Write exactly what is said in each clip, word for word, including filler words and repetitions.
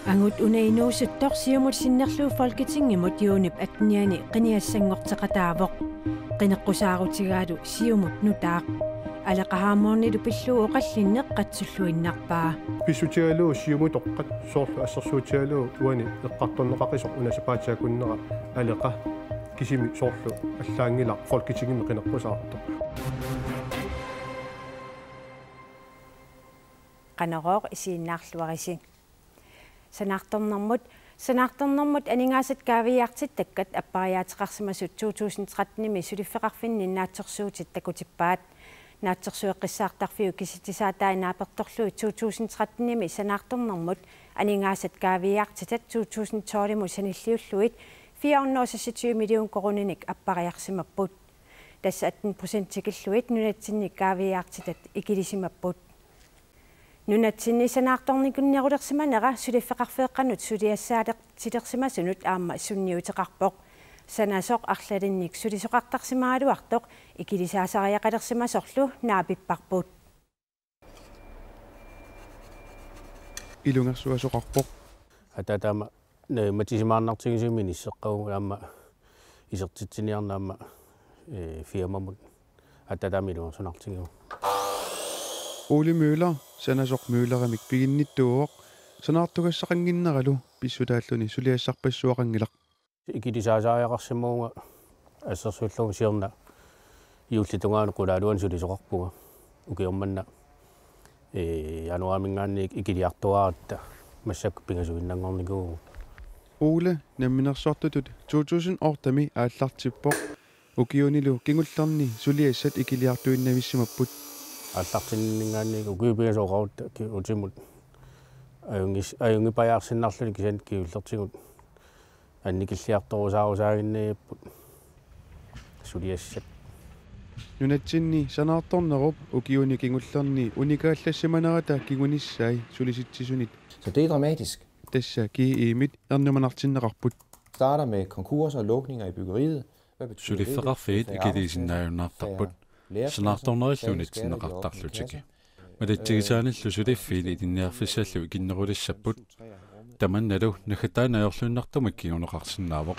Angut una inuusuttoq Siumut sinnerlugu Folketingimut juunip attenianni qinigassanngorteqataavoq. Qineqqusaarutigalu Siumut nutaaq. Aleqa Hammondillu pillugu oqallinneq qatsulluinnarpaa. Pissutigalugu Siumutoqqat soorlu assersuutigalugu uani eqqartorneqaqisoq una sapaatip akunnera Aleqa, kisimi soorlu allaanngilaq Folketingimi qineqqusaartoq. Qanorooq isiginnaarluarisi. Sanaartornermut, sanaartornermut aningaasat kaaviiaartitakkat appariaateqarsimasut to tusind tretten-imi suliffeqarfinni naatsorsuutit takutippaat. Naatsorsueqqissaartarfiup kisitsisaatai naapertorlugit to tusind tretten-imi sanaartornermut aningaasat kaaviiaartitat to tusind tolv-imut sanilliullugit fire hundrede og seksogtyve million koruuninik appariarsimapput. Tassa atten procent tikillugit nunatsinni kaaviiaartitat ikilisimapput. Nunatsinni sanaartornikunnerulersimanera suliffeqarfeeqqanut suliassaaleq-, -tilersimasunut aamma sunniuteqarpoq. Sanasoq arlalinnik sulisoqartarsimagaluartoq ikilisaasariaqalersimasorlu naapipparput. Ilungersuasoqarpoq. Ataataama naammassisimaarnartigisumik inisseqqavugut aamma isertitsiniarneq aamma, ee, firmamut ataataama ilungersunartigivoq. Ole Møller, Sanasoq Møllerimik piginnittuuvoq, sanaartugassaqannginneralu pissutaalluni suliassarpassuaqanngilaq. Ikilisaasariaqarsimavunga assersuullugu siorna juullip tungaanut qulaaluanut sulisoqarpunga. Ukioq manna, ee, januaariminngaanniit ikiliartuaratta massakkut pingasuinnanngornikuuvugut. Ole namminersortutut to tusind otte-mi aallartippoq. Ukiunilu kingullerni suliassat ikiliartuinnavissimapput. Aallartinninngaanniit ukiut pingasut oqarutta ki-, utimut ajunngis-, ajunngipajaarsinnarluni kisianni kingullertigut annikilliartorusaarusaanngiinnarput suliassat. Nunatsinni sanaartornerup ukiuni kingullerni unikaallassimanerata kingunissai sulisitsisunit. Så det er dramatisk. Tassa G E-mit ernumanartinneqarput. Starter med konkurser og lukninger i byggeriet. Hvad betyder det? Suliffeqarfiit ikiliisinnaajunnaartarput. Sanaartornerillu unitsinneqartarlutik. Malitsigisaanillu suliffiit ilinniarfissallu ikinnerulissapput. Tamannalu naggataani ajorluinnartumik kinguneqarsinnaavoq.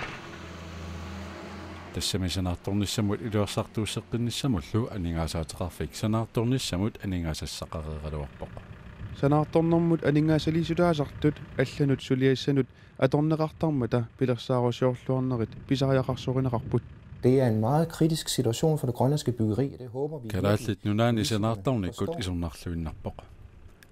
Tassami sanaartornissamut iluarsartuusseqqinnissamullu aningaasaateqarfik sanaartornissamut aningaasassaqareeraluarpoq. Sanaartornermut aningaasaliissutaasartut allanut suliassanut atorneqartarmata pilersaarusiorluarnerit pisariaqarsorineqarput. Det er en meget kritisk situation for det grønlandske byggeri, og det håber vi Kalaallit Nunaanni sanaartornikkut isornarluinnarpoq.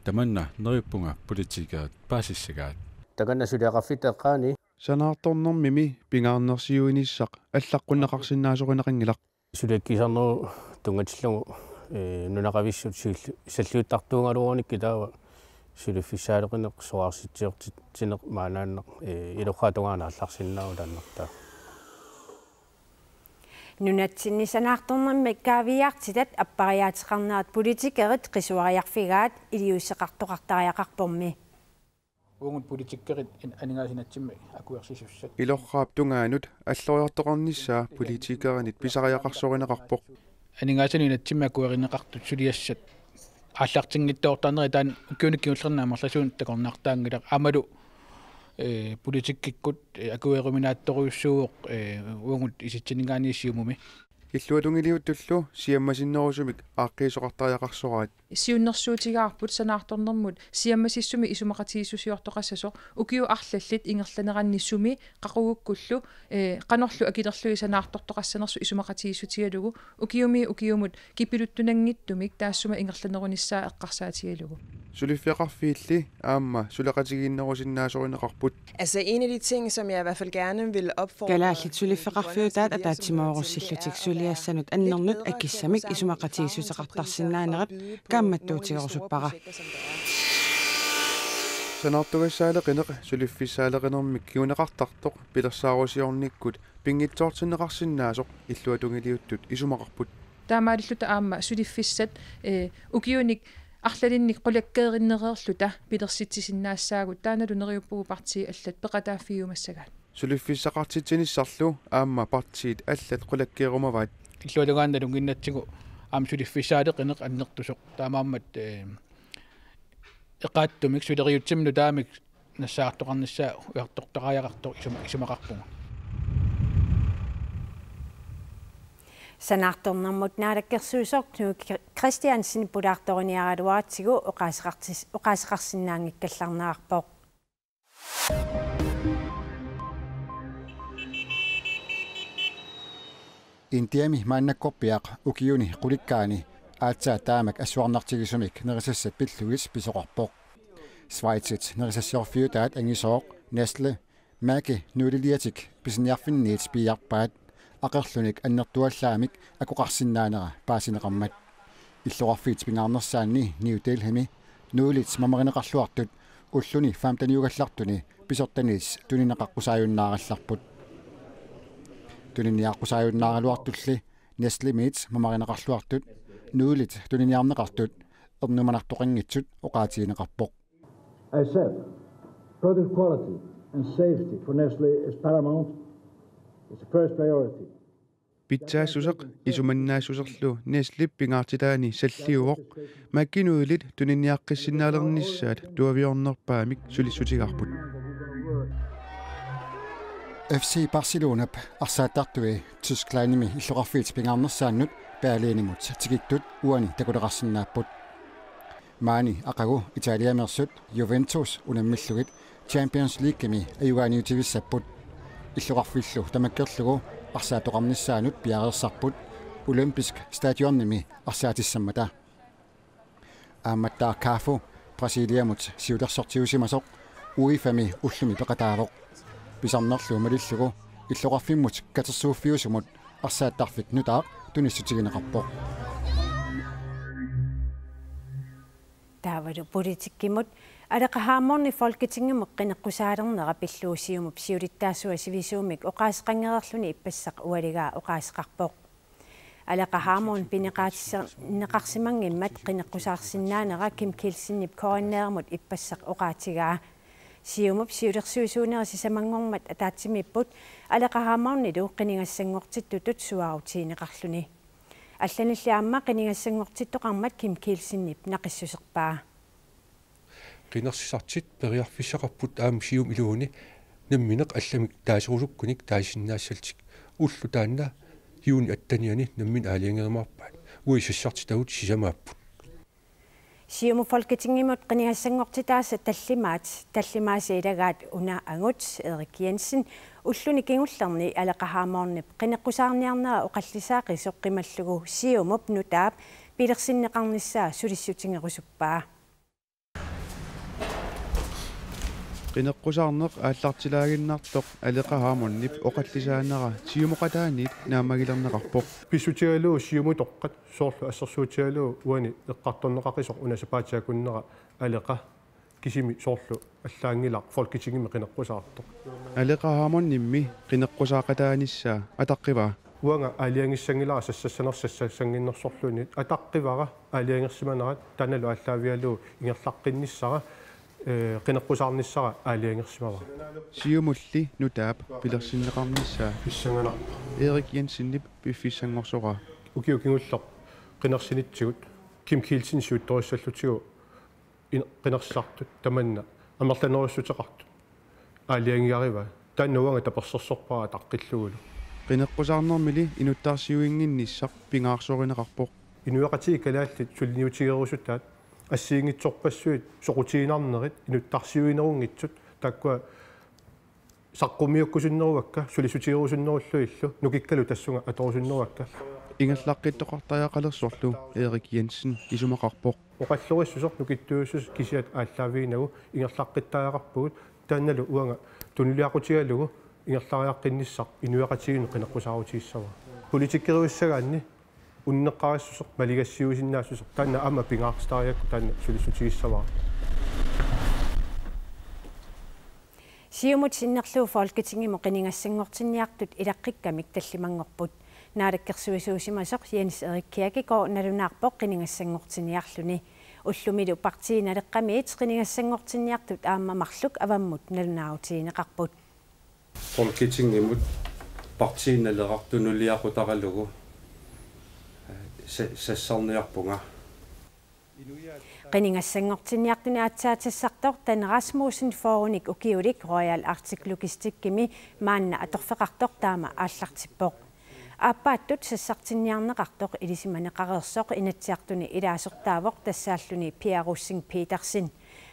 Tamanna neriuppunga politikerit paasissagaat. Takanna suliaqarfitta eqqaani. Sanaartornermimi pingaarnersiuinissaq allaqqunneqarsinnaasorineqanngilaq. Suliakkisarnerup tunngatillugu, ee, nunaqavissut sil-, salliuttartuugaluarunikkit taava suliffissaaleqineq soraarsitsiortitsineq maannaannaq, ee, ilorraap tungaanut aallarsinnaavoq taannartaa. Nunatsinni sanaartornermi kaaviiaartitat appariaateqarnerat politikerit qisuariarfigaat iliuuseqartoqartariaqarpormi. Uagut politikerit in-, aningaasanatsimmi akuersisussat. Ilorraap tungaanut alloriartoqarnissaa politikerinit pisariaqarsorineqarpoq. Aningaasanut nunatsimmi akuerineqartut suliassat aallartinngitsoortarnerat taanna ukiuni kingullerni amerlasuunut takornartaanngilaq aammalu, ee, politikkikkut, ee, akueruminaatsorujussuuvoq, ee, uagut isitsinninngaanniit Siumumi. Illuatungiliuttullu siammasinnerusumik aaqqiisoqartariaqarsoraat. Siunnersuutigaarput sanaartornermut siammasissumik isumaqatigiissusiortoqassasoq ukiut arlallit ingerlaneranni sumi qaqugukkullu, ee, qanorlu akilerlugit sanaartortoqassanersut isumaqatigiissutigalugu ukiumiit ukiumut kipiluttunanngitsumik taassuma ingerlanerunissaa eqqarsaatigalugu. Suliffeqarfiilli aamma suleqatigiinnerusinnaasorineqarput. Altså, en af de ting, som jeg i hvert fald gerne vil opfordre Kalaallit suliffeqarfiutaat ataatsimoorussillutik suliassanut annernut akissamik isumaqatigiissuteqartarsinnaanerat kaammattuutigerusuppara. Sanaartugassaaleqineq suliffissaaleqinermik kinguneqartartoq pilersaarusiornikkut pinngitsoortinneqarsinnaasoq illuatungiliuttut isumaqarput. Taamaalilluta aamma suliffissat, ee, ukiunik arlalinnik qulakkeerinnereerluta pilersitsisinnaassaagut, taannalu neriuppugut partiit allat peqataaffigiumassagaat. Suliffissaqartitsinissarlu aamma partiit allat qulakkeerumavaat. Illuatungaanut nalunnginnatsigu Aamma suliffissaaleqineq annertusoq. Taamaammat, eh, eqaattumik suleriaatsimi nutaamik nassaartoqarnissaa ujartortariaqartoq isuma-, isumaqarpunga. Sanaartornermut naalakkersuisoq Knud Kristiansen pulaartoriniaraluaratsigu oqaaseqartis-, oqaaseqarsinnaanngikkallarnerarpoq. Indiami maannakkorpiaq ukiuni qulikkaani aatsaat taamak assuarnartigisumik nerisassat pillugit pisoqarpoq. Schweizit nerisassiorfiutaat angisooq Nestlé Maggi nudeliliatik pisiniarfinniit piiarpaat aqerlunik annertuallaamik akoqarsinnaanera paasineqarmat. Illoqarfiit pingaarnersaanni New Delhimi nudelit mamarineqarluartut ulluni femteniugallartuni pisortanit tunineqaqqusaajunnaarallarput. Tuniniaaqqusaajunnaaraluartulli Nestlé-miit mamarineqarluartut nudelit tuniniarneqartut ernumanartoqanngitsut oqaatigineqarpoq. I said, product quality and safety for Nestle is paramount. It's the first priority. Pitsaassuseq isumannaassuserlu Nestlép pingaartitaani salliuvoq, Maggi nudelit tuniniaqqissinnaalereernissaat tuaviornerpaamik sulissutigaarput. F C Barcelonap arsaattartui Tysklandimi illoqarfiit pingaarnersaannut Berlinimut tikittut uani takuleqarsinnaapput. Maani aqagu Italiameersut Juventus unammillugit Champions Leaguemi ajugaaniutivissapput. Illoqarfillu tamakkerlugu arsaattoqarnissaanut piareersarput Olympisk Stadionimi arsaatissammata. Aammattaaq Cafu Brasiliamut siulersortiusimasoq UEFA-mi ullumi peqataavoq. Pisarnerlu malillugu illoqarfimmut katersuuffiusumut arsaattarfik nutaaq tunissutigineqarpoq. Taavalu politikkimut. Aleqa Hammondip Folketingimut qineqqusaarnera pillugu Siumup siulittaasua sivisuumik oqaaseqanngereerluni ippassaq ualigaa oqaaseqarpoq. Aleqa Hammond pineqaatisser-, neqarsimanngimmat qineqqusaarsinnaanera Kim Kielsenip K N R-imut ippassaq oqaatigaa. Siumup siulersuisuunera sisamanngormat ataatsimiipput Aleqa Hammondilu qinigassanngortittutut suaarutigineqarluni. Allanilli aamma qinigassanngortittoqarmat Kim Kielsenip naqissuserpaa. Qinersisartut periarfissaqarput aamma Siumup iluani nammineq allamik taaserusukkunik taasisinnaassallutik. Ulloq taanna juunip attenianni nammineq aalajangerumaarpaat. Uagut sassartitagut sisamaapput. Siumup Folketingimut qinigassanngortitaasa tallimaat, tallimaasa ilagaat una angut Erik Jensen ulluni kingullerni Aleqa Hammondip qineqqusaarniarnera oqallisaaqisoq qimallugu Siumup nutaap pilersinneqarnissaa sulissutigerusuppaa. Qineqqusaarneq aallartilaaginnartoq Aleqa Hammondip oqallisaanera Siumoqataaniit naammagilerneqarpoq. Pissutigalugu Siumutoqqat soorlu assersuutigalugu uani eqqartorneqaqisoq una sapaatip akunnera Aleqa kisimi soorlu allaanngilaq Folketingimi qineqqusaartoq. Aleqa Hammondimmi qineqqusaaqataanissaa ataqqivaa. Uanga aalajangissanngilara sassassanersoq sassassannginnersorluunniit ataqqivara aalajangersimanerat taannalu aallaavigalugu ingerlaqqinnissara, eh, qineqqusaarnissara aalajangersimavara. Siumulli nutaap pilersinneqarnissaa pissanganarpoq. Erik Jensenip piffissanngorsoraa. Ukiut kingulleq qinersinitsigut Kim Kielsen siuttorissallutigu in-, qinersisartut tamanna amerlanerussuteqartut aalajangigaravaa. Taanna uanga tapersersorpara ataqqillugulu. Qineqqusaarnermili inuttaarsiuinnginnissaq pingaarsoorineqarpoq. Inuiaqatigiit kalaallit suliniutigerusutaat assigiinngitsorpassuit soqutiginarnerit inuttaarsiuinerunngitsut taakkua saqqummiukkusunneruakka, sulissutigerusunnerullugillu, nukikkalu tassunga atorusunneruakka. Ingerlaqqittoqartariaqalersorlu Erik Jensen isumaqarpoq. Oqallorissuseq nukittuujussuseq kisiat aallaaviginagu ingerlaqqittariaqarpugut, taannalu uanga tunuliaqutigalugu ingerlariaqqinnissaq inuiaqatigiinnut qineqqusaarutigissavara. Politikkerujussuussaagaanni unneqqarissuseq, maligassiuisinnaassuseq, taanna aamma pingaartitariaqarpoq, taanna sulissutigissavara. Siumut sinnerlugu Folketingimut qinigassanngortinniartut ilaqqikkamik tallimanngorput. Naalakkersuisuusimasoq Jens Erik Kirkegaard nalunaarpoq qinigassanngortinniarluni. Ullumilu Partii Naleqqamiit qinigassanngortinniartut aamma marluk avammut nalunaarutigineqarput. Folketingimut Partii Naleraq tunuliaqutaralugu, eh, Sa-, sassarniarpunga. Qinigassanngortinniartunik aatsaat sassartoq Dan Rasmussen fyrrenik ukiulik Royal Arctic Logisticimi maanna atorfeqartoq taama aallartippoq. Aappaattut sassartinniarneqartoq ilisimaneqareersoq Inatsisartuni ilaasortaavoq tassaalluni Pia Rosing Petersen.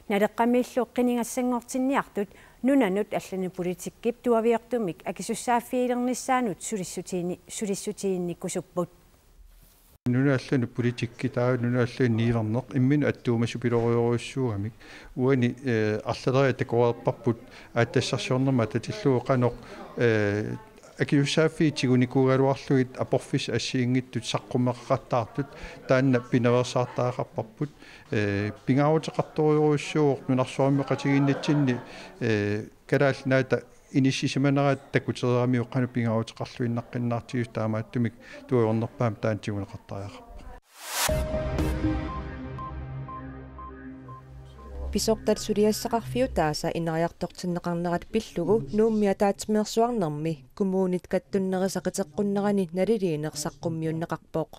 Naleqqamiillu qinigassanngortinniartut nunanut allanut politikkip tuaviortumik akisussaaffigilernissaanut sulissutiini-, sulissutiginnikkusupput. Nunanut allanut politikki taava nunanut allanut niuerneq imminut attuumasupilorujorujussuugamik. Uani, eh, arlaleriat takoreerparput aatsitassarsiornermut atatillugu qanoq, eh, akisussaaffiit tigunikuugaluarlugit aporfissat assigiinngitsut saqqummeqaqattaartut taanna pinaveersaartariaqarparput, eh, pingaaruteqartorujorujussuuvoq nunarsuarmioqatigiinnitsinni, eh, Kalaallit Nunaata inissisimaneraat takutereeramiuk qanoq pingaaruteqarluinnaqqinnaartigisoq taamaattumik tuaviornerpaamik taanna tiguneqartariaqarpoq. Pisortat suliassaqarfiutaasa ineriartortinneqarnerat pillugu Nuummi ataatsimeersuarnermi kommunit kattunnerisa qiteqqunnerani naliliineq saqqummiunneqarpoq.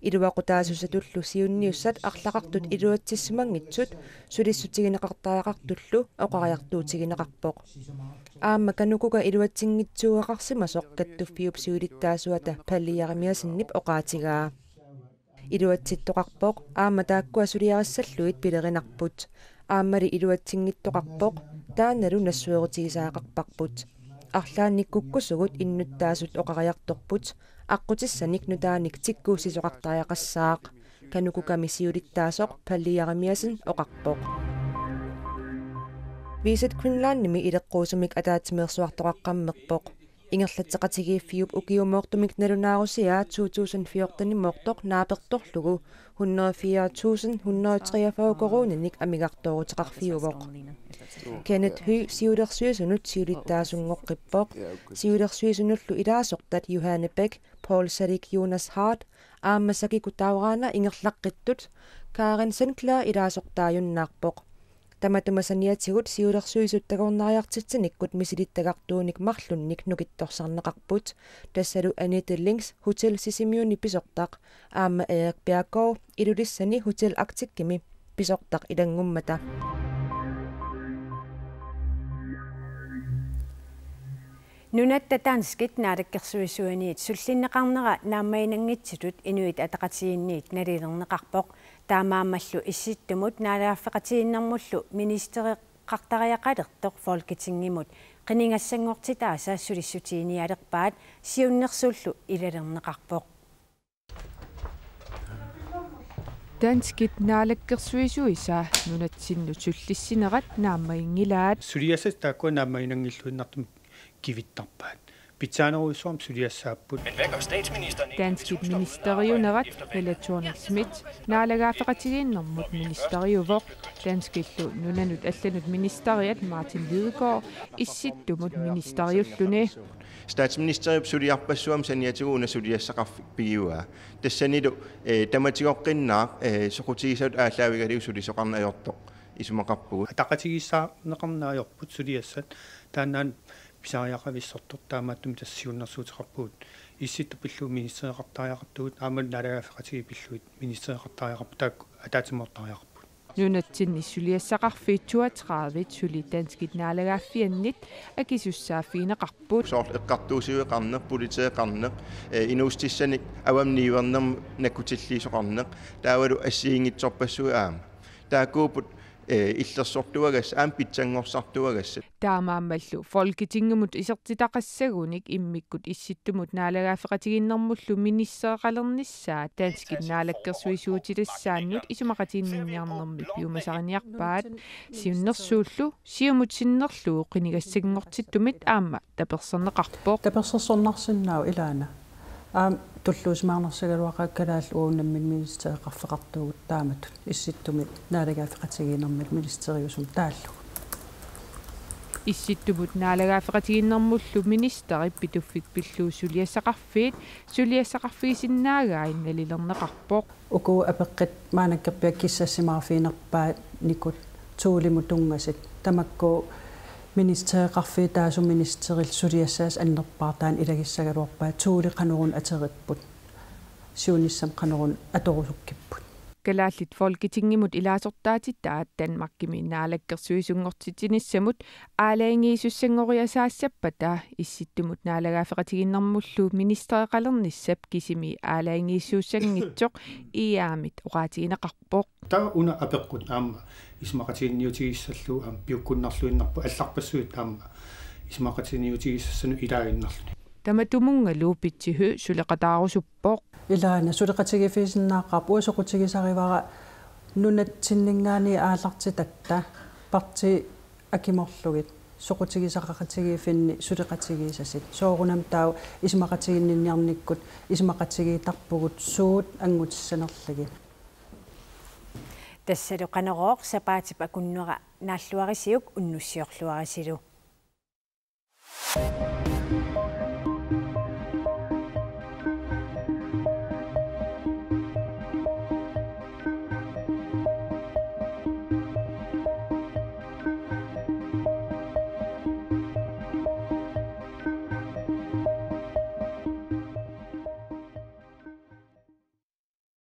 Iluaqutaasussatullu siunniussat arlaqartut iluatsissimanngitsut sulissutigineqartariaqartullu oqariartuutigineqarpoq. Aamma KANUKOKA iluatsinngitsuugaqarsimasoq kattuffiup siulittaasuata Palle Jeremiassenip oqaatigaa. Iluatsittoqarpoq aamma taakkua suliarissallugit pilerinarput. Aammali iluatsinngittoqarpoq taannalu nassuerutigisagaqarparput. Arlaannik kukkusugut innuttaasut oqariartorput, aqqutissanik nutaanik tikkuussisoqartariaqassaaq, KANUKOKA-mi siulittaasoq Palle Jeremiassen oqarpoq. Visit Greenlandimi ileqquusumik ataatsimeersuartoqaqqammerpoq. Ingerlatseqatigiiffiup ukiumoortumik nalunaarusiaa to tusind fjortenimoortoq naapertorlugu hundrede fire tusind hundrede treogfyrre koruuninik amigartooruteqarfiuvoq. Kenneth Høegh siulersuisunut siulittaasunngorpoq. Siulersuisunullu ilaasortat Johanne Bech, Paul Salik, Jonas Hart aamma Sakiko Taurana ingerlaqqittut Karen Sinclair ilaasortaajunnaarpoq. Tamatuma saniatigut siulersuisut takornariartitsinikkut misilittagartuunik marlunnik nukittorsarneqarput. Tassalu Annette Lings Hotel Sisimiuni pisortaq aamma Erik Bjerregaard Ilulissani Hotel Arcticimi pisortaq ilanngummata. Nunatta danskit naalakkersuisuiniit sullinneqarnera naammaginanngitsutut Inuit Ataqatigiinniit nalilerneqarpoq. Taamaammallu Issittumut naalagaaffeqatigiinnermullu ministereqartariaqalertoq Folketingimut qinigassanngortitaasa sulissutiginialerpaat, siunnersuullu ilalerneqarpoq. Danskit naalakkersuisuisa nunatsinnut sullissinerat naammaginngilaat. Suliassat taakkua naammaginanngilluinnartumik kivittarpaat. Pitsaanerujussuarmik suliassaapput. Danskit ministeriunerat Helle Thorning-Schmidt naalagaaffeqatigiinnermut ministeriuvoq. Danskillu nunanut allanut ministeriat Martin Lidegaard Issittumut ministeriulluni. Statsministeriup suliarpassuarmik saniatigut una suliassaqarfik pigivaat. Tassanilu, eh, tamatigoqqinnaaq, eh, soqutigisavut aallaavigalugit sulisoqarneq ajortoq isumaqarpugut. Ataqatigiissaarneqarneq ajorput suliassat, taannaana pisariaqavissortoq, taamaattumik tassa siunnersuuteqarpugut Issittup pillugu ministereqartariaqartugut aamma naalagaaffeqatigiit pillugit ministereqartariaqarput, taakku ataatsimoortariaqarput. Nunatsinni suliassaqarfiit toogtredive suli danskit naalagaaffiannit akisussaaffigineqarput. Soorlu eqqartuussiveqarneq, politeeqarneq, eh, inuussutissanik avammut niuernermut nakkutilliisoqarneq, taavalu assigiinngitsorpassuit aamma. Taakkuupput, eh, illersortuagassat, aamma pitsanngorsartuagassat. Taamaammallu Folketingimut isertitaqassagunik immikkut Issittumut naalagaaffeqatigiinnermullu ministereqalernissaa danskit naalakkersuisuutilissaannut isumaqatiginninniarnermi piumasariniarpaat. Siunnersuullu Siumut sinnerlugu qinigassanngortittumit aamma taperserneqarpoq. Tapersersornarsinnaavoq ilaana. Aamma tulluusimaarnarsigaluaqaaq kalaallit uagut namminneq ministereqarfeqartuugut taamatut Issittumit naalagaaffeqatigiinnermut ministeriusumut taallugu. Issittumut naalagaaffeqatigiinnermullu ministerip Pituffik pillugu suliassaqarfiit suliassaqarfigisinnaagaat nalilerneqarpoq. Uku apeqqut maannakkorpiaq kissassimaarfiginerpaanikuupput Thulemut tunngasut. Tamakku ministereqarfiit taassuma ministerillu suliassaasa annerpaartaani ilagissagaluarpaat Thule qanoruna ateripput. siunissami qanoruna atorusukkipput. Kalaallit Folketingimut ilaasortaatitaat Danmarkimi naalakkersuisunngortitsinissamut aalajangiisuussanngoriasaassappata Issittumut naalagaaffeqatigiinnermullu ministereqalernissap kisimi aalajangiisuussanngitsoq I A-mit oqaatigineqarpoq. Taava una apeqqut aamma isumaqatiginninniutigissallugu aamma piukkunnarluinnarpoq allarpassuit aamma isumaqatiginninniutigisassanut ilaaginnarluni. Tamatumunngalu Pitsihu suleqataarusuppoq. Ilaana suleqatigiiffigisinnaaqaarput, uanga soqutigisarivara nunatsinninngaanniit aallartitatta partiit akimorlugit soqutigisaqaqatigiiffinni suleqatigisassat. Soorunami taava isumaqatiginninniarnikkut isumaqatigiittarpugut suut anngutissanerlugit. Tassalu Qanorooq sapaatip akunnera naalluarisiuk unnussiorluarisilu.